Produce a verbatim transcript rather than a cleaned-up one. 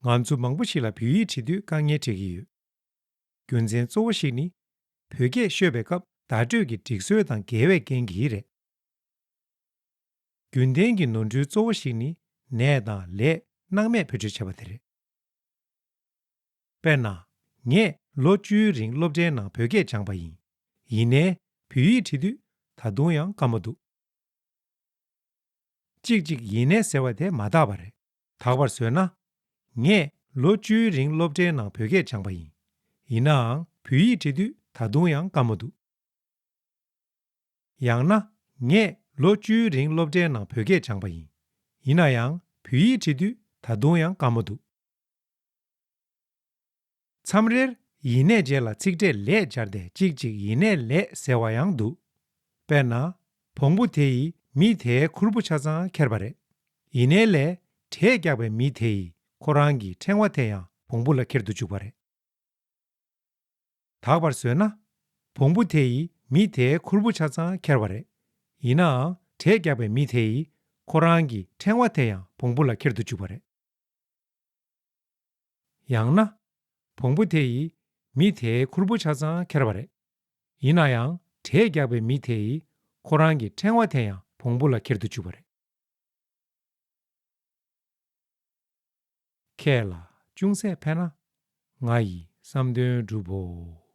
ང་ཚོ་མང་པོ་ཞིག་ལ་བོད་ཡིག་བྲིས་དུས་དཀའ་ངལ་འཕྲད་ཀྱི་ཡོད། རྒྱུ་མཚན་གཙོ་བོ་ཞིག་ནི། བོད་སྐད་ཤོད་པའི་སྐབས་བརྡ་སྤྲོད་ཀྱི་སྒྲིག་སྲོལ་དང་འགལ་བའི་རྐྱེན་གྱིས་རེད། རྒྱུན་ལྡན་གྱི་ནོར་འཁྲུལ་གཙོ་བོ་ཞིག་ནི་ནས་དང་ལས་སྣང་མེད་བེད་སྤྱོད་བྱས་པ་དེ་རེད། དཔེར་ན། ངས་ལོ་བཅུའི་རིང་སློབ་གྲྭའི་ནང་བོད་སྐད་སྦྱངས་པ་ཡིན། ཡིན་ནའི་བོད་ཡིག་བྲིས་དུས་ད་དུང་ཡང་དཀའ་མོ་འདུག་གཅིག་གཅིག་ཡིན་ནའི་ཟེར་བ་དེ་མ་དག་པ་རེད། དག་པར་བཟོས་ན། ངས་ལོ་བཅུའི་རིང་སློབ་གྲྭའི་ནང་བོད་སྐད་སྦྱངས་པ་ཡིན། ཡིན་ནའང་བོད་ཡིག་བྲིས་དུས་ད་དུང་ཡང་དཀའ་མོ་འདུག་ཡང་ན། ངས་ལོ་བཅུའི་རིང་སློབ་གྲྭའི་ནང་བོད་སྐད་སྦྱངས་པ་ཡིན། ཡིན་ན་ཡང་བོད་ཡིག་བྲིས་དུས་ད་དུང་ཡང་དཀའ་མོ་འདུག་མཚམས་རེར་ཡིན་ནའི་རྗེས་ལ་ཚིག་ཕྲད་ལས་སྦྱར་ཏེ་གཅིག་གཅིག་ཡིན་ནའི་ལས་ཟེར་བ་ཡང་འདུག་དཔེར་ན། བོང་བུ་དེ་ཡིས་མི་དེའི་ཁུར་པོ་ཆ་ཚང་ཁྱེར་བ་རེད། ཡིན་ནའི་ལས་གྲས་རྒྱག་པའི་མི་དེ་ཡིས་ཁོ་རང་གི་ཕྲེང་བ་དེ་ཡང་བོང་བུ་ལ་འཁྱེར་དུ་བཅུག་པ་རེད། དག་པར་བཟོས་ན། བོང་བུ་དེ་ཡིས་མི་དེའི་ཁུར་པོ་ཆ་ཚང་ཁྱེར་བ་རེད། ཡིན་ནའང་གྲས་རྒྱག་པའི་མི་དེ་ཡིས་ཁོ་རང་གི་ཕྲེང་བ་དེ་ཡང་བོང་བུ་ལ་འཁྱེར་དུ་བཅུག་པ་རེད། ཡང་ན། བོང་བུ་དེ་ཡིས་མི་དེའི་ཁུར་པོ་ཆ་ཚང་ཁྱེར་བ་རེད། ཡིན་ན་ཡང་གྲས་རྒྱག་པའི་མི་དེ་ཡིས་ཁོ་རང་གི་ཕྲེང་བ་དེ་ཡང་བོང་བུ་ལ་འཁྱེར་དུ་བཅུག་པ་རེད། ཁྱེད་ལ་ཅུང་ཟད་ཕན་ན། ང་ཡི་བསམ་དོན་འགྲུབ་བོ།